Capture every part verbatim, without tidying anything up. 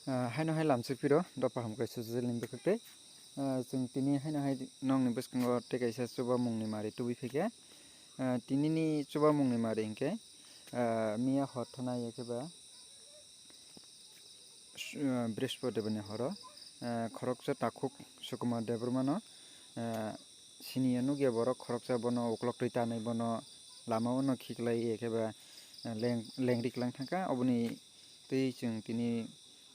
Ah, haino hai lamsok phiro dopha hamkrai sujajal ni bwkhak tei. Ah, chwng tini haino hai nokni bwskango tei kaisa chubamungni mari tubui phaikha. Ah, tinini chubamungni mari hinkhe, ah, miya hor thana ya khe ba, ah, Brihaspotibani horo, ah, khoroksa takhuk Sukumar Debbarmano, ah, siniya nukya borok khoroksa bono uklok twi tanwi bono lama o no khiklai ya khe ba, ah, leng-, lengri kwlang thangkha. Oboni tei chwng tini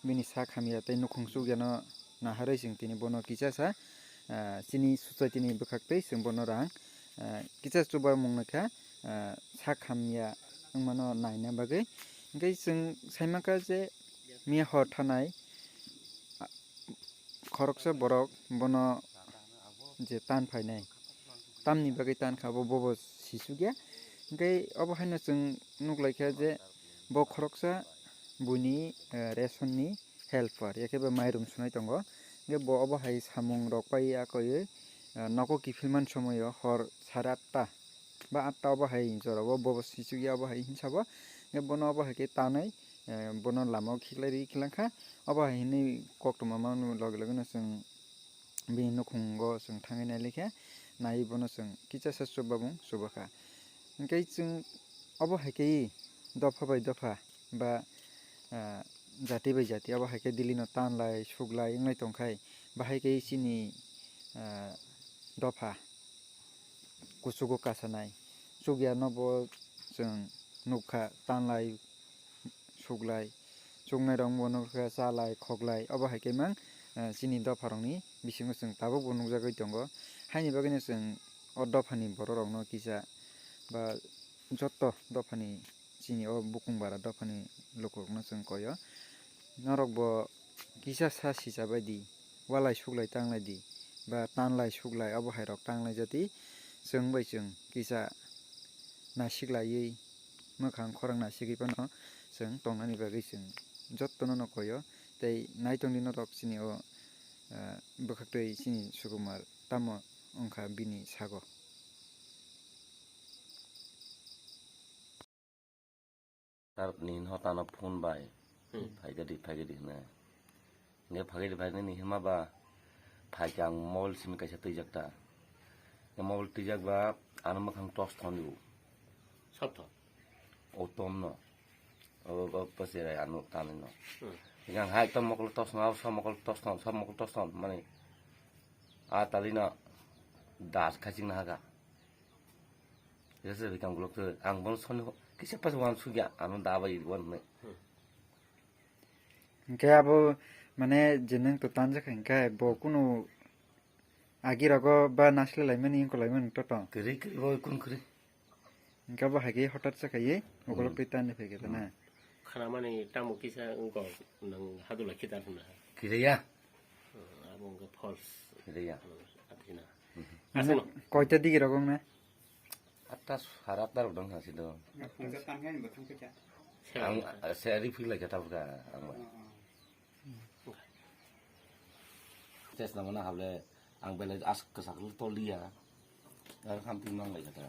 bini sak hamya tei nukhung chukyano naharwi chwng tini bono kisa sa, ah, chini society ni bwkhak tei chwng bono rang, ah, kisa chubamung nokha, ah, sak hamya wngmano naina bagwi. Hinkhe chwng saimankha je miya hor thanai, ah, khoroksa borok bono je tan phainai, tamni bagwi tan kha bo, bobo sisukya. Hinkhe obo haino chwng nuklaikha je bo khoroksa buini, eh, ration ni helper, ya khe bo mairum sunai tongo. Hinkhe bo obo hai samung rok pai ya koiwi, eh, nogo kiphilman somoio hor sare atta ba atta obo hai jora o bobo sisukya obo hai hinsa bo. Hinkhe bono obo hai khe tanwi, eh, bono lama o khiklai ri khilang kha. Obo hai hinwi koktwma mani loge loge no chwng bini nukhungo chwng thangwi nai lai kha, naiwi bono chwng kisa sa chubamung chuba kha. Hinkhe chwng obo hai khe dopha bai dopha ba, ah, jati bai jati obo hai khe Delhi no tanlai suklai wnglai tongkhai, bahai khe chini, ah, dopha kuchugo kasanai chukya no bo chwng nukha tanlai suklai, chuknai rok bo nukha chalai, khoklai, obo hai khe mang, eh, chini dopha rokni bisingo chwng tabuk bo nukjagwi tongo. Haini bagwino chwng o dophani borok rokno kisa ba jotto dophani chini o bukung bara dophani lukurokno chwng koyo. Norok bo kisa sa sisa bai di, walai suklai tanglai di, ba tanlai suklai obo hai rok tanglai jati, chwng bai chwng kisa naisik laiwi mwkhang khorang naisigwi phano chwng tongnani bagwi chwng jottono no koyo. Tei naitongdi norok chini o, ah, bwkhaktwi chini Sukumar tamo wngkha bini sago. Tar ni hotano phone bai. Hmm. Phaikadi, phaikadi hwnwi. Nge phaikadi, phaikadi ni hima ba phaikhe ang mobile simi kaisa twijak ta. Nge mobile twijak ba ano mwkhang tos thon dibo. Sot thon? O tom no. O, o, o, paserai ano tanwi no. Hmm. Nge ang hai tom mokol tos no, sab mokol tos thon, sab mokol tos thon, mani. A tali no das khaching na haga. Jesa bikang bulok tu, ang bono soni ho, kisa pas wan sugya, ano da bai wan me. Hinkhe abo, mane, je nwng to tanjak hinkhe bo kunu agi rogo ba nasle laimani, wngko laimani to tong. Kiri, kiri, bo kun kiri. Hinkhe bo hai khe hotat sa khaiwi, ukolok twi tanwi phai khe na. Khanamani tamo kisa wngko nwng hadula khitar hwnna. Kiriya. Hmm, abo wngkha false. Kiriya. Hmm, athina. Aswkno. Koita digi rogo wngna? Atta, sare atta rok dong thang si do. Phungsa tang khe ani bwkhang khe cha. Ang, ah, se ari phik lai khe tabuk kha ang bai. Oh, oh. Ches na mana hable ang belai as kwchak tol liya. Ar ham tin mang lai khe ta.